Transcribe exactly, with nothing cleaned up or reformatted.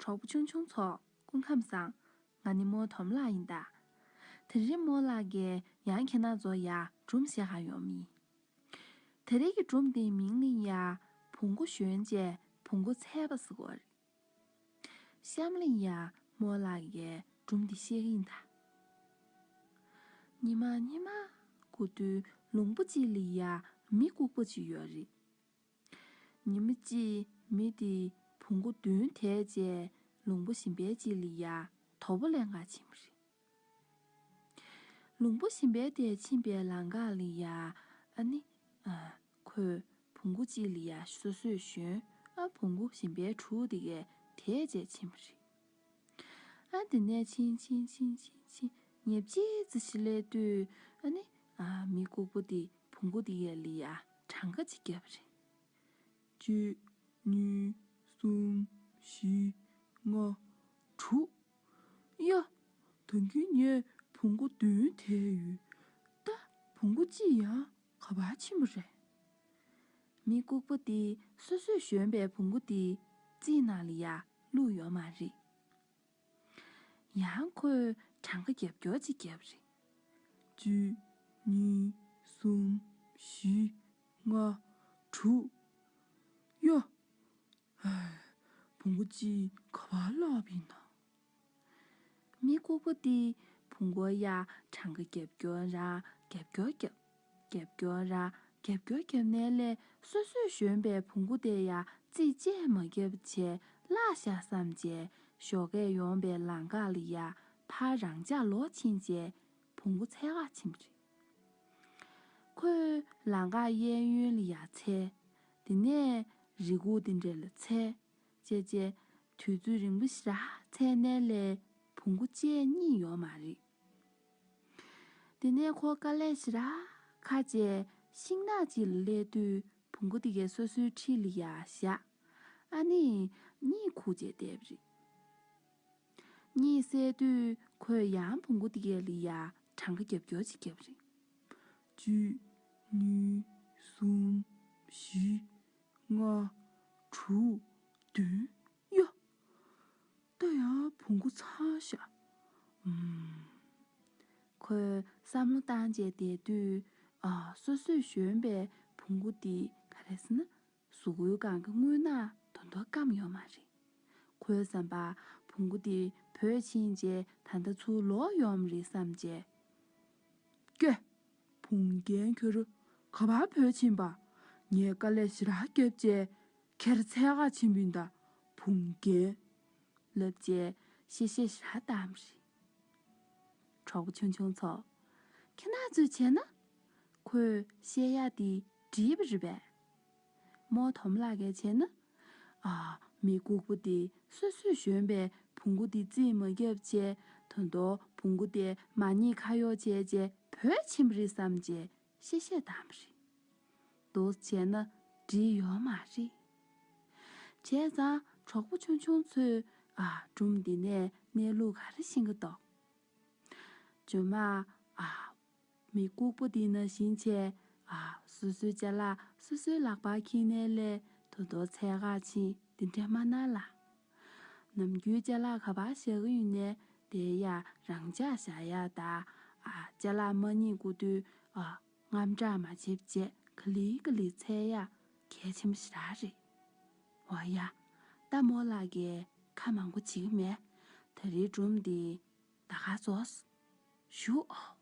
གྲོགས་པོ་ཆུང་ཆུང་ཚོ་སྐུ་ཁམས་བཟང་། ང་ནི་རྨོ་དོམ་ལགས་ཡིན་ད། དེ་རིང་རྨོ་ལགས་ཀྱིས་ཡང་ཁྱེད་རང་ཚོ་ཡ་སྒྲུང་བཤད་ག་ཡོང་མི། དེ་རིང་གི་སྒྲུང་དེའི་མིང་ནི་ཡ་བོང་གུ་ཞོན་བྱས་བོང་གུ་འཚལ་བ་ཟེར་གོ་རེད། གཤམ་ལ་ཡ་རྨོ་ལགས་ཀྱིས་སྒྲུང་དེ་བཤད་ཀྱི་ཡིན་ད། ཉི་མ་ཉི་མ་དགོང་དུས་ལུང་པ་གཅིག་ལ་ཡ་མི་ལྐུགས་པ་གཅིག་ཡོད་རེད། ཉི་མ་གཅིག་མི་དེས་བོང་གུ་བདུན་དེད་བྱས་ལུང་པ་གཞན་པའི་གཅིག་ལ་ཡ་དོ་པོ་ལེན་ག་ཕྱིན་པ་རེད། ལུང་པ་གཞན་པའི་དེ་ཕྱིན་པའི་ལམ་ཁ་ལ་ཡ་ཨ་ནི་ཨ་ཁོས་བོང་གུ་གཅིག་ལ་ཡ་སོ་སོས་ཞོན། ཨ་བོང་གུ་གཞན་པའི་དྲུག་དེ་གས་དེད་བྱས་ཕྱིན་པ་རེད། ཨ་དེ་ནས་ཕྱིན་ཕྱིན་ཕྱིན་ཕྱིན་ཕྱིན་ཉིན་གཅིག་ཙམ་ཞིག་སླེབས་དུས་ཨ་ནི་ཨ་མི་ལྐུགས་པ་དེས་བོང་གུ་དེ་གས་ལ་ཡ་གྲངས་ཀ་ཅིག་བརྒྱབ་པ་རེད། གཅིག་གཉིས། གསུམ། བཞི། ལྔ། དྲུག་ཡ། ད་གིན་ངས་བོང་གུ་བདུན་དེད་ཡོད། ད་བོང་གུ་གཅིག་ཡང་ག་པར་ཕྱིན་པ་རེད། མི་ལྐུགས་པ་དེས་སོ་སོས་ཞོན་པའི་བོང་གུ་དེ་རྩིས་ནང་ལ་ཡ་བླུགས་ཡོད་མ་རེད། ཡང་ཁོས་གྲངས་ཀ་རྒྱབ་སྐྱོར་ཅིག་བརྒྱབ་རེད། གཅིག་གཉིས། གསུམ། བཞི། ལྔ། དྲུག་ཡ། ཧའི། བོང་གུ་གཅིག་ག་པར་བརླག་པ་ཡིན་ན། མི་ལྐུགས་པ་དེས་བོང་གུ་ཡ་གྲངས་ཀ་རྒྱབ་སྐྱོར་ར་རྒྱབ་སྐྱོར་བརྒྱབ། རྒྱབ་སྐྱོར་ར་རྒྱབ་སྐྱོར་བརྒྱབ་ནའི་ལས་སོ་སོས་ཞོན་པའི་བོང་གུ་དེ་ཡ་རྩིས་བཅད་མ་བརྒྱབ་བྱས་བརླག་ཤག་བསམ་བྱས་ཞོགས་ཀས་ཡོང་པའི་ལམ་ཁ་ལ་ཡ་ཕར་རང་འཇགས་ལོག་ཕྱིན་བྱས་བོང་གུ་འཚོལ་ག་ཕྱིན་པ་རེད། ཁོས་ལམ་ཁ་གཡས་གཡོན་ལ་ཡ་འཚོལ། དེ་ནས་རི་ཁུག་དེ་འདྲ་ལ་འཚོལ། བྱས་བྱས་དུས་ཚོད་རིང་པོ་ཞེ་དྲག་འཚོལ་ནའི་ལས་བོང་གུ་གཅིག་རྙེད་ཡོད་མ་རེད། དེ་ནས་ཁོ་དཀའ་ལས་ཞེ་དྲག་ཁག་བྱས་ཤིང་ནགས་ཅིག་ལ་སླེབས་དུས་བོང་གུ་དེ་གས་སོ་སོའི་འཁྲིས་ལ་ཡ་བཞག་ཨ་ནི་གཉིད་ཁུག་བྱས་བསྡད་པ་རེད། གཉིད་སད་དུས་ཁོས་ཡང་བོང་གུ་དེ་གས་ལ་ཡ་གྲངས་ཀ་རྒྱབ་སྐྱོར་ཅིག་བརྒྱབ་པ་རེད། གཅིག་གཉིས། གསུམ། བཞི། ལྔ། དྲུག་བདུན། ཡ། ད་ཡང་བོང་གུ་ཚར་ཤག་ཨུམ། ཁོས་བསམ་བློ་བཏང་བྱས་བསྡད་དུས་ཨ་སོ་སོས་ཞོན་པའི་བོང་གུ་དེ་ག་རེ་ཟེར་ན། གཟུགས་པོའི་སྒང་གི་རྔུལ་ནག་ད་དུང་སྐམ་ཡོད་མ་རེད། ཁོའི་བསམ་པར་བོང་གུ་དེ་བྲོས་ཕྱིན་རྗེས་ད་ལྟ་ཚུར་ལོག་ཡོང་བ་རེད་བསམ་རྗེས། ཀྱེ། བོང་རྒན་ཁྱོད་རང་ག་པར་བྲོས་ཕྱིན་པ། ངས་དཀའ་ལས་ཞེ་དྲག་བརྒྱབ་རྗེས་ཁྱེར་འཚོལ་ག་ཕྱིན་པ་ཡིན་ད། བོང་རྒན། ལབ་བྱས་གཤེ་གཤེ་ཞེ་དྲག་བཏང་བ་རེད། གྲོགས་པོ་ཆུང་ཆུང་ཚོ། ཁྱེད་རང་ཚོས་བྱས་ན། ཁོས་བཤད་ཡག་དེ་འགྲིག་པ་རེད་པས། རྨོ་དོམ་ལགས་ཀྱིས་བྱས་ན། ཨ། མི་ལྐུགས་པ་དེས་སོ་སོས་ཞོན་པའི་བོང་གུ་དེ་རྩིས་མ་བརྒྱབ་བྱས་ད་དུང་བོང་གུ་དེ་མ་རྙེད་ཁ་གཡོག་བྱས་བྱས་བྲོས་ཕྱིན་པ་རེད་བསམ་བྱས་གཤེ་གཤེ་བཏང་བ་རེད། འདུག་བྱས་ན་འགྲིག་ཡོད་མ་རེད། བྱས་ཙང་གྲོགས་པོ་ཆུང་ཆུང་ཚོས་ཨ་སྒྲུང་འདི་ནས་གནས་ལུགས་ག་རེ་ཤེས་ཀྱི་འདུག་རྗེས་མ་ཨ་མི་ལྐུགས་པ་འདི་ནང་བཞིན་བྱས་ཨ་སོ་སོའི་ཅ་ལག་སོ་སོའི་ལག་པར་འཁྱེར་ནའི་ལས་ད་དུང་འཚོལ་ག་ཕྱིན་འདི་འདྲ་མ་གནང་ལ། ནམ་རྒྱུན་ཅ་ལག་ག་པར་བཞག་གི་ཡོད་ནའི་དེ་ཡ་རང་འཇགས་བཞག་ཡག་དང་ཨ་ཅ་ལག་མ་རྙེད་དགོས་དུས་ཨ། དངངས་སྐྲག་མ་བྱེད་བྱས་ག་ལེ་ག་ལེ་འཚོལ་ཡག་གལ་ཆེན་པོ་ཞེ་དྲག་རེད། འོ་ཡ། ད་རྨོ་ལགས་ཀྱིས་ཁ་མང་པོ་བྱེད་ཀྱི་མེད། ད་རེས་སྒྲུང་འདི་ད་ག་རྫོགས། ཞུ་ཨོ།